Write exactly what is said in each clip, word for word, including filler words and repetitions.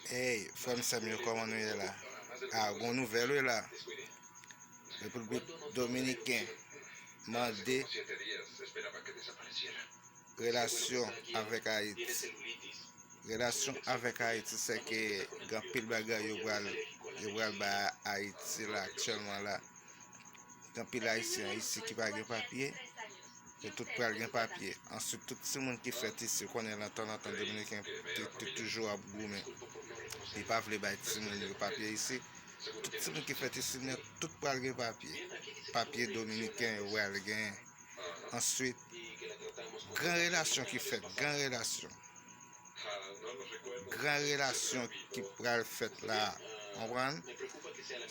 Hey, frè m, sè m yo, kòman nou ye la? A, gon nouvèl wi la. Repiblik Dominiken mande relasyon avèk Ayiti. Relasyon avèk Ayiti, se ke gen anpil bagay yo pral, yo pral bay Ayiti la, aktyèlman la. Gen anpil Ayisyen isi ki pa gen papye, yo tout pral gen papye. Answit, tout timoun ki fèt isi, ou konnen lontan, lontan, Dominiken te, te toujou ap goumen. Li pa vle bay timoun yo papye isi. Tout timoun ki fèt isi nèt, tout pral gen papye. Papye dominiken yo pral gen. Answit, gran relasyon ki fèt, gran relasyon. Gran relasyon ki pral fèt la, konprann?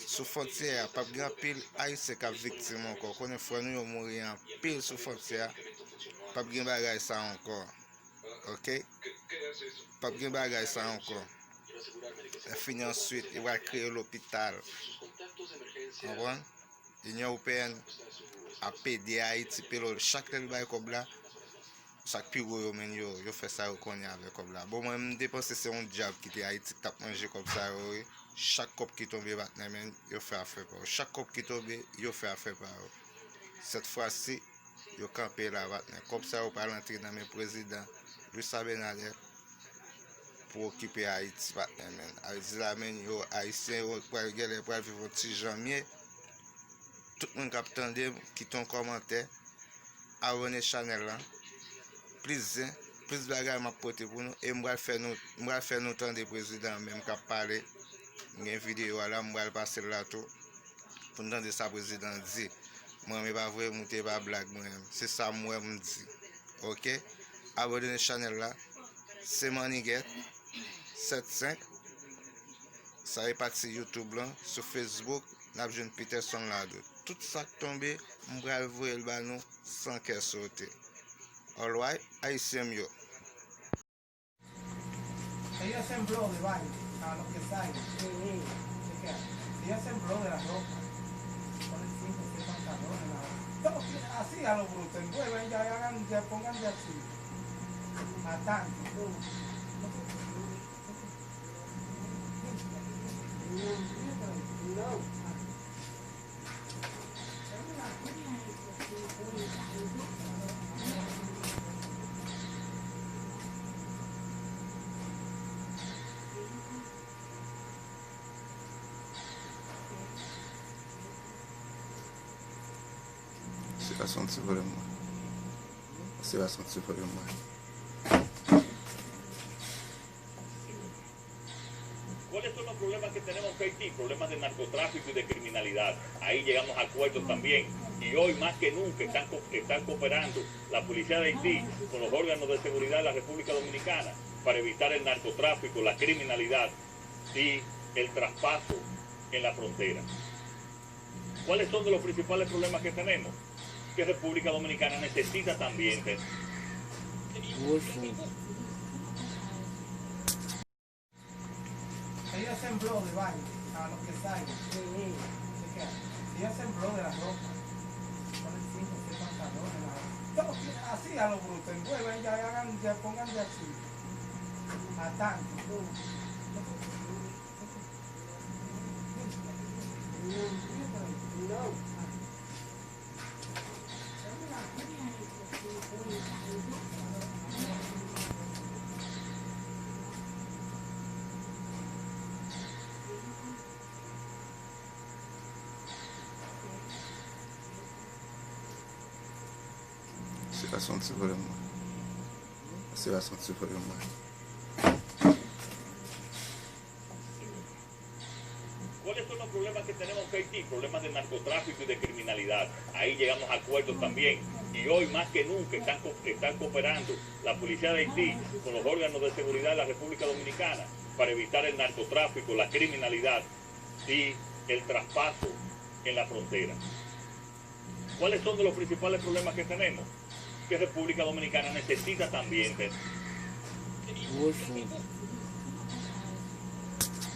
Sou fwontyè a, p ap gen anpil Ayisyen k ap viktim ankò. Konnen frè nou yo mouri anpil sou fwontyè a. P ap gen bagay sa ankò. Oke? P ap gen bagay sa ankò. Lè fini answit, yo pral kreye lopital. Konprann? Inyon Ewopeyèn ap ede Ayiti, pelo chak lè l bay kòb la, sa k pi gwo yo menm yo, yo fè sa yo konnen avèk kòb la. Bon, mwen, m te panse se yon dyab ki te Ayiti ki t ap manje kòb sa yo, wi. Chak kòb ki tonbe, patnè, menm, yo fè afè pa yo. Chak kòb ki tonbe, yo fè afè pa yo. Sèt fwa si, yo kanpe la, patnè. Kòb sa yo pral antre nan men prezidan Luis Abinader pou okipe Ayiti, patnè, menm. Sa vle di la, menm, yo, Ayisyen yo pral genlè pral viv yon ti jan mye. Tout moun k ap tande m, kite yon kòmantè, abòne chanèl la. Plis zen, plis bagay m ap pote pou nou, e m pral fè nou, m pral fè nou tande prezidan an menm k ap pale. M gen videyo a la, m pral pase l la tou, pou n tande sa prezidan an di. Mwen, e pa vre, m te pa blag mwen menm. Se sa m wè, m di. Oke? Abòne chanèl la. Se Manigèt sèt senk. Sa e pati YouTube lan. Sou Facebook, n ap jwenn Peterson Lado. Tout sa k tonbe, m pral voye l ba nou san kè sote. Alright, Ayisyen m yo. Ellos en pro de baile, a lo que sale. Chequea. Ellos en pro de la ropa. Ponen cinco o seis pantalones, la ropa. Todo así a lo bruto. Envuelven ya y hagan, ya pongan de así. A tanto. No. Se pa santi vrèman. Se pa santi vrèman. ¿Cuáles son los problemas que tenemos en Haití? Problemas de narcotráfico y de criminalidad. Ahí llegamos a acuerdos también. Y hoy más que nunca están, co- están cooperando la policía de Haití con los órganos de seguridad de la República Dominicana para evitar el narcotráfico, la criminalidad y el traspaso en la frontera. ¿Cuáles son de los principales problemas que tenemos? Que República Dominicana necesita también tener. Ellos en pro de baile, a lo que sale. Chequea. Ellos en pro de la ropa. Ponen cinco o seis pantalones, la ropa. Todo así a lo bruto. Envuelven ya y hagan, ya pongan de así. A tanto. Se pa santi vrèman. Se pa santi vrèman. ¿Cuáles son los problemas que tenemos en Haití? Problemas de narcotráfico y de criminalidad. Ahí llegamos a acuerdos también. Y hoy más que nunca están, co- están cooperando la policía de Haití con los órganos de seguridad de la República Dominicana para evitar el narcotráfico, la criminalidad y el traspaso en la frontera. ¿Cuáles son de los principales problemas que tenemos? Que República Dominicana necesita también tener.